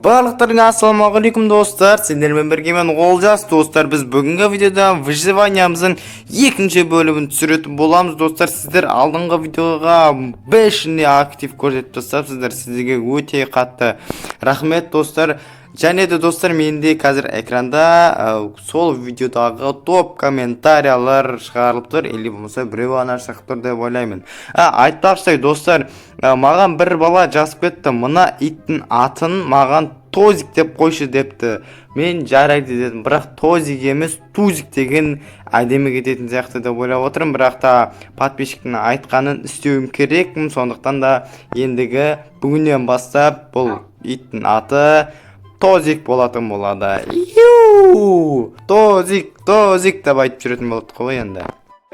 Барлықтарыңа ассалаумағалейкум, достар! Сендермен бірге мен, Олжас. Достар, біз бүгінгі видеода выживаниямыздың екінші бөлімін түсіретін боламыз. Достар, сіздер алдыңғы видеоға бешеный актив көрсетіп тастапсыздар, сіздерге өте қатты рахмет, достар. Және де, достар, менде қазір экранда сол видеодағы топ комментариялар шығарылып тұр или болмаса біреу ғана шығып тұр деп ойлаймын. Айтпақшы, достар, маған бір бала жазып кетті: «Мына иттің атын маған Тозик деп қойшы», — депті. Мен «жарайды» дедім, бірақ Тозик емес, Тузик деген әдемі кететін сияқты деп ойлап отырмын. Бірақ та подписчиктің айтқанын істеуім керекпін, сондықтан да ендігі бүгіннен бастап бұл иттің аты Тозик болатын болады. Ю! Тозик, Тозик деп айтып жүретін болады ғой. Енді,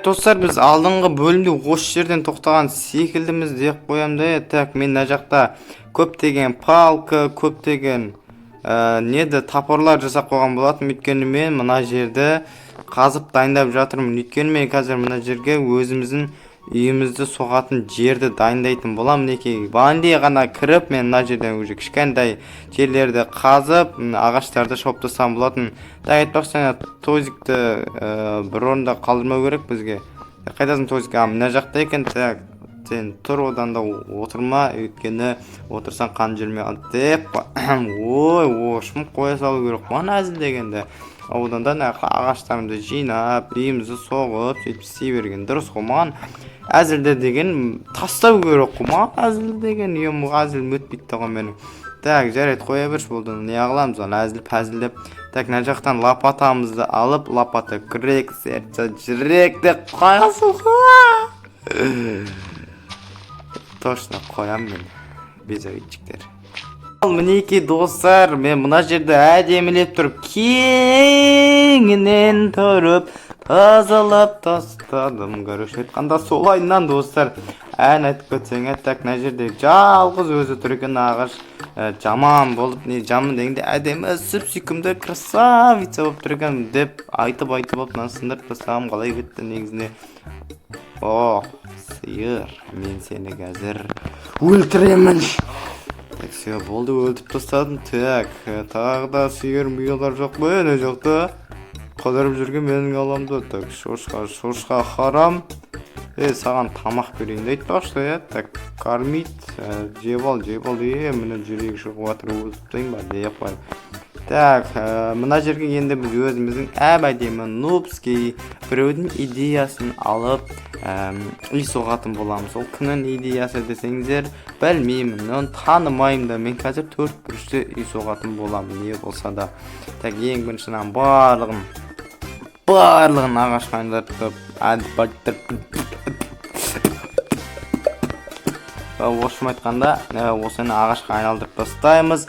достар, біз алдыңғы бөлімде осы жерден тоқтаған секілдіміз деп қоямын да. Так, мен мына жақта көптеген палка, көптеген неді, топорлар жасап қойған болатын, өйткені мен мына жерді қазып дайындап жатырмын. Өйткені мен қазір мына жерге өзіміздің үйімізді соғатын жерді дайындайтын боламын. Мінекей, бағанағыдай ғана кіріп, мен мына жерден уже кішкентай жерлерді қазып, ағаштарды шауып тастаған болатын. Так, айтпақшы, ана Тозикті бір орында қалдырмау керек бізге. Қайдасың, Тозик? А, мына жақта екен. Так, сен тұр, одан да отырма, өйткені отырсаң қан жүрмей қалады деп. Ой, ошым, қоя салу керек қой ана әзілдегенде. Одан да мына ағаштарымды жинап, үйімізді соғып, сөйтіп істей берген дұрыс қой. Маған әзілді деген тастау керек қой, маған әзіл деген ем, әзілім өтпейді ғой менің. Так, жарайды, қоя берші, болды, не қыламыз оны әзіл пәзіл деп. Так, мына жақтан лопатамызды алып, лопата күрек, сердце, жүрек деп қоясың ғой. Точно қоямын мен, без обидчиктер. Ал мінекей, достар, мен мына жерде әдемілеп тұрып, кеңінен тұрып тазалап тастадым. Короче айтқанда, солайынан, достар, ән айтып кетсең. Так, мына жерде жалғыз өзі тұр екен ағаш. Жаман болып, не жаман дегенде, әдемі, сүп сүйкімді красавица болып тұр екен деп айтып айтып алып, мынаны сындырып тастағым қалай кетті негізінде? О, сиыр, мен сені қазір өлтіремін. Так, все, болды, өлтіріп тастадым. Так, тағы да сиыр миылар жоқ па? Не жақта қыдырып жүрген менің аламда? Так, шошқа, шошқа харам. Е, саған тамақ берейін де, айтпақшы, иә. Так, кормить, жеп ал, жеп ал. Е, міне, жүрегі шығып жатыр, өлтіріп тастайын ба деп қой. Так, мына жерге енді біз өзіміздің әп әдемі нубский біреудің идеясын алып, үй соғатын боламыз. Ол кімнің идеясы десеңіздер, білмеймін, оны танымаймын да. Мен қазір төрт бұрышты үй соғатын боламын не болса да. Так, ең бірінші мынаның барлығын, барлығын ағашқа айналдырып, общем айтқанда, осыны ағашқа айналдырып тастаймыз.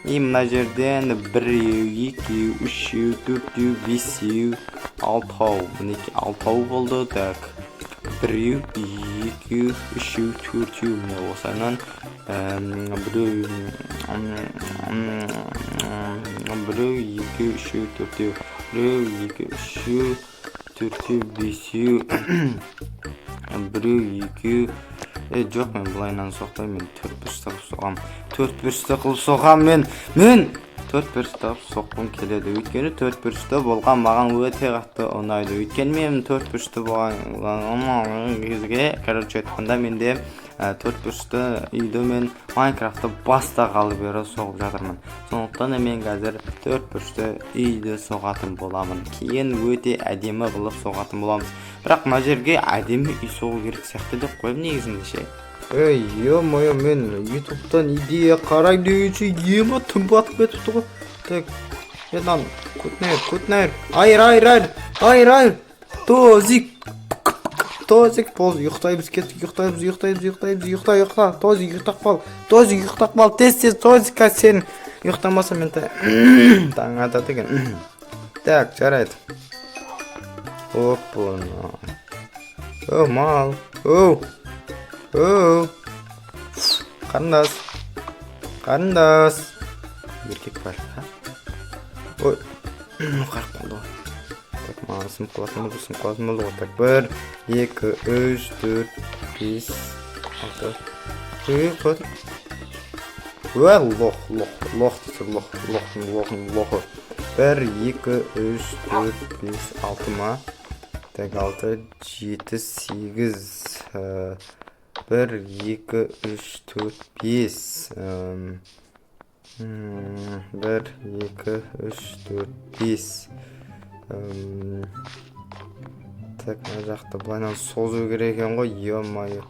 И мына жерден біреу, екеу, үшеу, төртеу, бесеу, алтау, мінекей, алтау болды. Так, біреу, екеу, үшеу, төртеу, міне, осыдан біреу, біреу, екеу, үшеу, төртеу, біреу, екі, үшеу, төртеу, бесеу, біреу, екеу. Е, жоқ, мен былайынан соқпаймын, мен төрт бұрышты қылып соғамын, төрт бұрышты қылып соғамын. Мен төрт бұрышты қылып соққым келеді, өйткені төрт бұрышты болған маған өте қатты ұнайды. Өйткені мен төрт бұрышты болған кезге, короче айтқанда, менде төрт бұрышты үйді мен Майнкрафтты бастағалы бері соғып жатырмын. Сондықтан да мен қазір төрт бұрышты үйді соғатын боламын. Кейін өте әдемі қылып соғатын боламыз. Бірақ мына жерге әдемі үй соғу керек сияқты деп қоямын негізінде ше. Ей, ё-моё, мен Ютубтан идея қарайын дегенше, ема, түн батып кетіпті ғой. Так, е, мынаны көтін, көтін, айыр, айыр, айыр, айыр, айыр, Тозик, Тозик, болды, ұйықтаймыз, кеттік, ұйықтаймыз, ұйықтаймыз, ұйықтаймыз, ұйықта, ұйықта, Тозик, ұйықтап қал, Тозик, ұйықтап қал, тез, тез, Тозик, қазір сен ұйықтамаса, мен таң атады екен. Так, жарайды. Опа, о, мал, оу, оу, қарындас, қарындас, еркек бар, а? Ой, қарып қалды ғой. Так, маған сынып қалатын болды, сынып қалатын болды ғой. Так, бір, екі, үш, төрт, бес, алты. Ей, қой тұр. Уә, лох, лох, лох. Мистер Лох, лохтың, лохың, лохы. Бір, екі, үш, төрт, бес, алты ма? Так, алты, жеті, сегіз. Бір, екі, үш, төрт, бес. Бір, екі, үш, төрт, бес. Так, мына жақты былайынан созу керек екен ғой, ё-моё.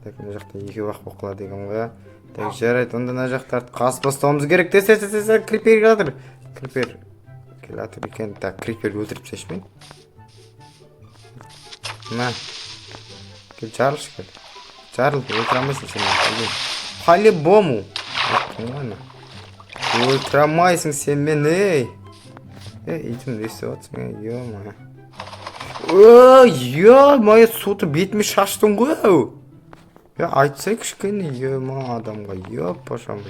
Так, мына жақта екеу ақ болып қалады екен ғой, иә. Так, жарайды, онда мына жақтарды қазып бастауымыз керек. Тез, тез, тез, тез, крипер келе жатыр, крипер келе жатыр екен. Так, крипер өлтіріп тастайыншы мен. На, кел, жарылшы, кел, жарыл. Өлтіре алмайсың сен мені по любому, айттым ғой ана, өлтіре алмайсың сен мені. Ей, ей, итім, не істеп жатырсың, ей? Ё-моё, ой, ё-моё, суды бетіме шаштың ғой ау. Е, айтсай кішкене, ё-ма, адамға, ё-пошамай.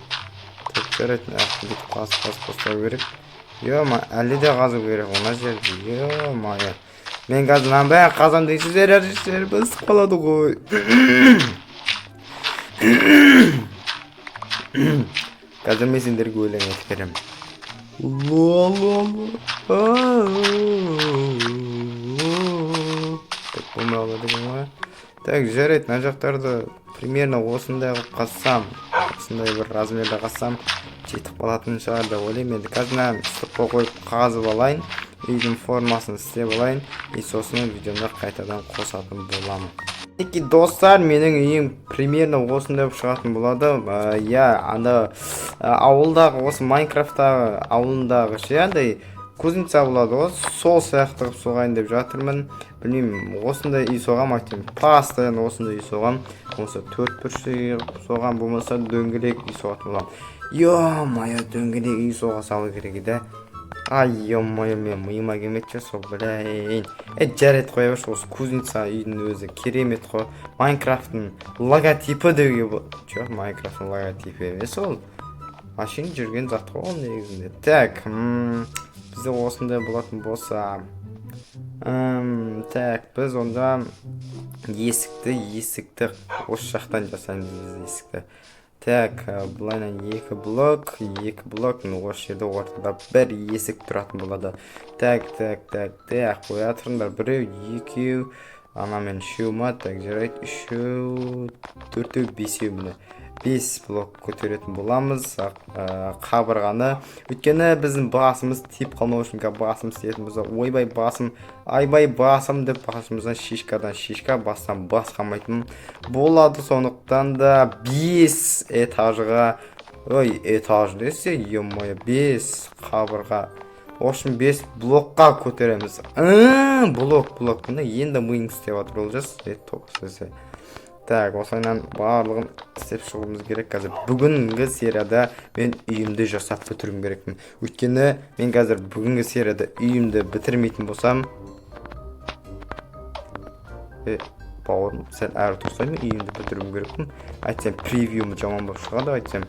Так, жарайды, мына жақты бүйтіп қазып, қазып тастау керек. Ё-ма, әлі де қазу керек мына жерді, ё-моё. Мен қазір мынаның бәрін қазамын деген сөздер жер басып қалады ғой. Қазір мен сендерге өлең айтып беремін. Ла ла ла. Так, болмай қалады екен ғой. Так, жарайды, мына жақтарды примерно осындай қылып қазсам, осындай бір размерде қазсам, жетіп қалатын шығар деп ойлаймын. Енді қазір мына стопқа қойып, қазып алайын, үйдің формасын істеп алайын, и сосын видеомды қайтадан қосатын боламын. Мінекей, достар, менің үйім примерно осындай болып шығатын болады. Иә, анда ауылдағы, осы Майнкрафттағы ауылындағы ше, андай кузница болады ғой, сол сияқты қылып соғайын деп жатырмын. Білмеймін, осындай үй соғамын, әйтеуір постоянно осындай үй соғамын. Болмаса төрт бұрышты үй қылып соғамын, болмаса дөңгелек үй соғатын боламын. Ё-моё, дөңгелек үй соға салу керек еді. Ай, ё-моё, мен миыма келмейді ше сол, блин. Е, жарайды, қоя берші, осы кузница үйдің өзі керемет қой. Майнкрафттың логотипі деуге болады. Жоқ, Майнкрафттың логотипі емес, ол машина жүрген зат қой ол негізінде. Так, бізде осындай болатын болса, так, біз онда есікті осы жақтан жасаймыз біз есікті. Так, былайынан екі блок, екі блок, міне, осы жерде ортада бір есік тұратын болады. Так, так, так, так, қоя тұрыңдар. Біреу, екеу, анамен үшеу ма? Так, жарайды, үшеу, төртеу, бесеу, міне, бес блок көтеретін боламыз қабырғаны. Өйткені біздің басымыз тиіп қалмау үшін, қазір басымыз тиетін болса, ойбай басым, айбай басым деп, басымыздан шишкадан шишка, бастан бас қалмайтын болады. Сондықтан да бес этажға, ой, этаж десе, ё-моё, бес қабырға, в общем, бес блокқа көтереміз. Блок, блок, міне, енді миың істеп жатыр, Олжас. Так, осылайынан барлығын істеп шығуымыз керек. Қазір бүгінгі серияда мен үйімді жасап бітіруім керекпін. Өйткені мен қазір бүгінгі серияда үйімді бітірмейтін болсам, е, бауырым, сәл әрі тұрсай, мен үйімді бітіруім керекпін. Әйтсем, превьюм жаман болып шығады әйтсем.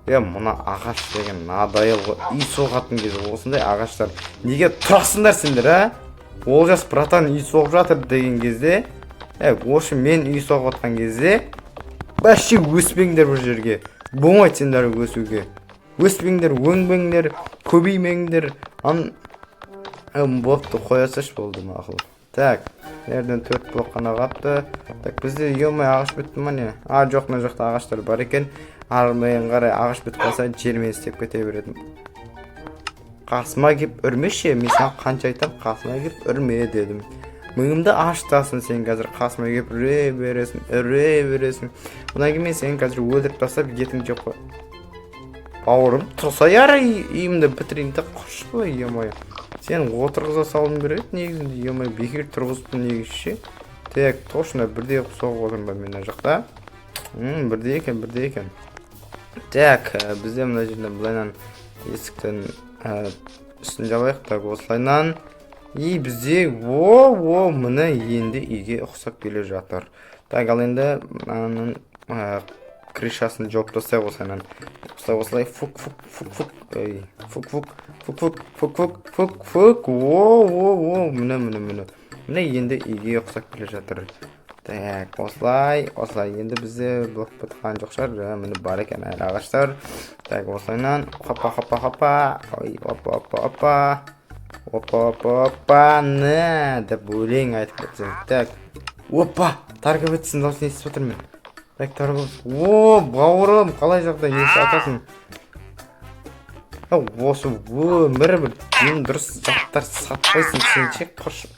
Е, мына ағаш деген надоел ғой. Үй соғатын кезде осындай ағаштар неге тұрасыңдар сендер, а? Олжас братан үй соғып жатыр деген кезде, е, в общем, мен үй соғып жатқан кезде вообще өспеңдер. Бұл жерге болмайды сендер өсуге. Өспеңдер, өңбеңдер, көбеймеңдер. Ан бопты, қоя салшы, болды, мақұл. Так, мына жерден төрт блок қана қалыпты. Так, бізде, ё, ағаш бітті ма, не? А, жоқ, мына жақта ағаштар бар екен. Армен қарай ағаш бітіп қалса, жермен істеп кете беретін. Қасыма кеп үрмеші, мен саған қанша айтамын, қасыма кеп үрме дедім. Миымды ашытасың сен, қазір қасыма келіп үре бересің, үре бересің. Одан кейін мен сені қазір өлтіріп тастап, етіңді жеп қой. Бауырым, тұрсай ары, үйімді бітірейін де, құршы былай, ё-моё. Сені отырғыза салуым керек еді негізінде, ё-моё, бекер тұрғызыппын негізі ше. Так, точно бірдей қылып соғып отырмын ба мен мына жақта? Бірдей екен, бірдей екен. Так, бізде мына жерден былайынан есіктің үстін жабайық. Так, осылайынан. И бізде, о, о, міне, енді үйге ұқсап келе жатыр. Так, ал енді мынаның крышасын жауып тастайық осылайынан. Осылай, осылай, фук, фук, фук, фук, ей, фук, фук, фук, фук, фук, фук, фук, фук, о, о, о, міне, міне, міне. Міне, енді үйге ұқсап келе жатыр. Так, осылай, осылай. Енді бізде блок біткен жоқ шығар. Міне, бар екен әлі ағаштар. Так, осылайынан, хопа, хопа, хопа. Ой, опа, опа, опа. Опа, опа, опа, не деп өлең айтып кетсең. Так, опа, торговецтің дауысын естіп отырмын мен. Так, торговец. О, бауырым, қалай жағдай, не сатасың? Осы өмірі бір ең дұрыс заттар сатпайсың сен ше, құршы.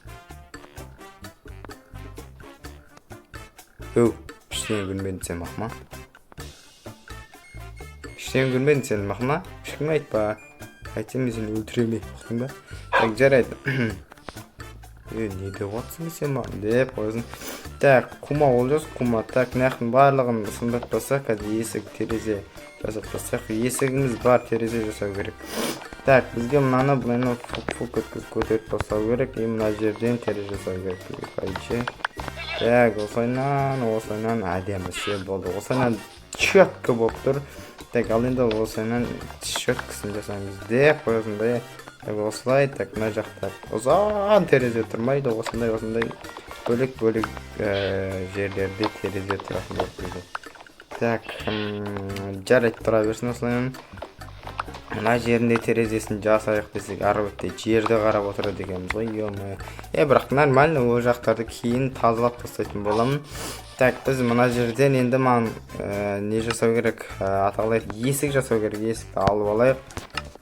Өу, ештеңе көрмедің сен, мақма. Ештеңе көрмедің сен, мақма. Ешкімге айтпа. Айтсам, мен сені өлтіремін, ұқтың ба? Так, жарайды. Е, не деп жатсың сен маған деп қоясың. Так, қума, Олжас, қума. Так, мына жақтың барлығын сындырып тастасақ, қазір есік, терезе жасап тастайық. Есігіміз бар, терезе жасау керек. Так, бізге мынаны былайынан фук фук еткізіп көтеріп тастау керек. И мына жерден терезе жасау керек бізге, по идее. Так, осылайынан, осылайынан әдемі, все, болды. Осылайынан четко болып тұр. Так, ал енді осылайынан четкосын жасаймыз деп қоясың да, иә. Так, осылай, так, мына жақта ұзын терезе тұрмайды, осындай, осындай бөлек бөлек жерлерде терезе тұратын болады бізде. Так, жарайды, тұра берсін осылайынан. Мына жерінде терезесін жасайық десек, ары бетте жерді қарап отырады екенбіз ғой, ё. Е, бірақ нормально, ол жақтарды кейін тазалап тастайтын боламын. Так, біз мына жерден енді маған не жасау керек, аты қалай еді? Есік жасау керек. Есікті алып алайық.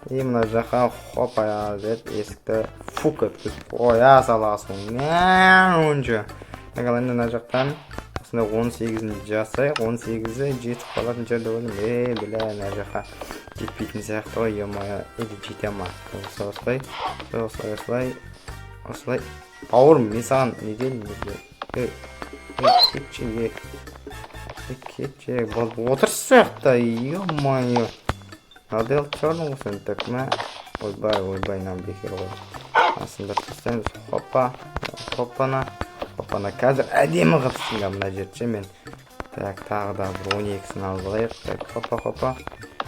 И мына жаққа хопа деп есікті фук еткізіп қоя саласың. Онша. Так, ал енді мына жақтан осындай 18-ін жасайық. 18-і жетіп қалатын шығар деп ойлаймын. Е, бля, мына жаққа жетпейтін сияқты ғой, ё-моё. Или жете ма? Осылай, осылай, осылай, осылай, осылай. Бауырым, мен саған не дедім? Е, е, кетші, е. Е, кетші, болды, отыршы сол жақта, ё-моё. Надоел шығардың ғой сен. Так, мә. Ойбай, ойбай, мынаны бекер ғой. Сындырып тастаймыз. Хопа, хоппана, хоппана. Қазір әдемі қылып істеймін мына жерді ше мен. Так, тағы да бір 12-сін алып алайық. Так, хопа, хопа.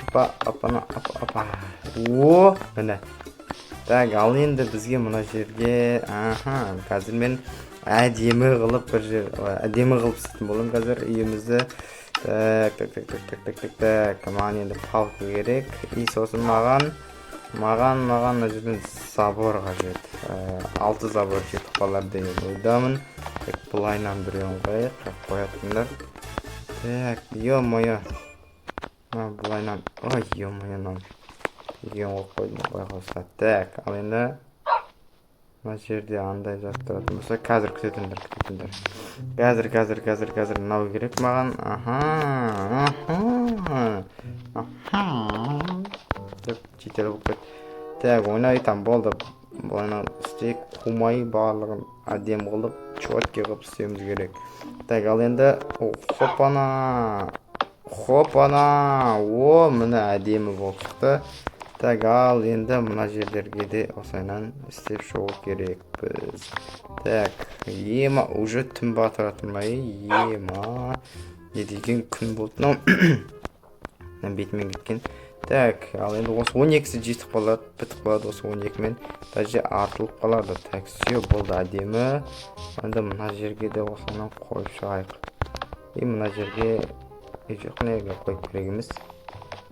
Опа, опана, опа, опа. О, міне. Так, ал енді бізге мына жерге, аха, қазір мен әдемі қылып бір жер, әдемі қылып істейтін боламын қазір үйімізді. Так, так, так, так, так, так, так, так. Маған енді палка керек. И сосын маған мына жерден забор қажет. Алты забор жетіп қалар деген ойдамын. Так, былайынан біреуін қояйық, қоятындар. Так, ё-моё. Мына былайынан, ой, ё-моё, мынаны екеуін қойып қойдым ғой қоса. Так, ал енді мына жерде андай зат тұратын болса, қазір күтетіңдер, күтетіңдер. Қазір, қазір, қазір, қазір мынау керек маған. Аха, аха, аха. Деп жетер болып кетті. Так, ойнайтам болды. Былайынан істейік, қумай барлығын әдемі қылып, четкий қылып істеуіміз керек. Так, ал енді хопана, хопана. О, міне, әдемі болып шықты. Так, ал енді мына жерлерге де осылайынан істеп шығу керекпіз. Так, ема, уже түн батып жатыр ма? Ема, не деген күн болды мынау, мына бетімен кеткен. Так, ал енді осы 12-сі жетіп қалады, бітіп қалады осы 12-мен, даже артылып қалады. Так, все, болды, әдемі. Енді мына жерге де осыны қойып шығайық. И мына жерге, е, жоқ, мына жерге қойып керек емес,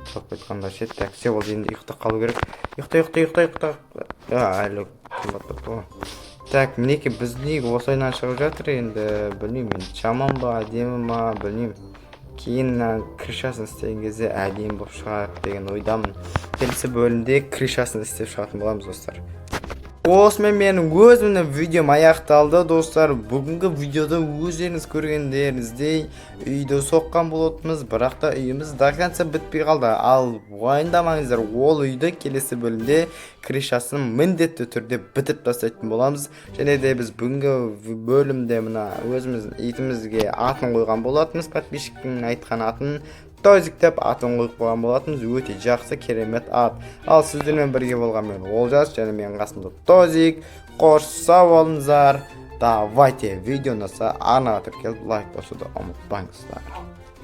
қойып қойғанда ше. Так, все, болды, енді ұйықтап қалу керек. Ұйықта, ұйықта, ұйықта, ұйықта. Әлі күн батпапты ғой. Так, мінекей, біздің үй осылайынан шығып жатыр енді. Білмеймін енді, жаман ба, әдемі ма, білмеймін. Кейін мына крышасын істеген кезде әдемі болып шығады деген ойдамын. Келесі бөлімде крышасын істеп шығатын боламыз, достар. Осымен менің өзімнің видеом аяқталды, достар. Бүгінгі видеода өздеріңіз көргендеріңіздей, үйді соққан болатынбыз, бірақ та үйіміз до конца бітпей қалды. Ал уайымдамаңыздар, ол үйді келесі бөлімде крышасын міндетті түрде бітіріп тастайтын боламыз. Және де біз бүгінгі бөлімде мына өзіміздің итімізге атын қойған болатынбыз. Подписчиктің айтқан атын, Тозик деп атын қойып қойған болатынбыз. Өте жақсы, керемет ат. Ал сіздермен бірге болған мен, Олжас, және менің қасымда Тозик. Қош, сау болыңыздар. Давайте, видео ұнаса, арнаға тіркеліп, лайк басуды ұмытпаңыздар.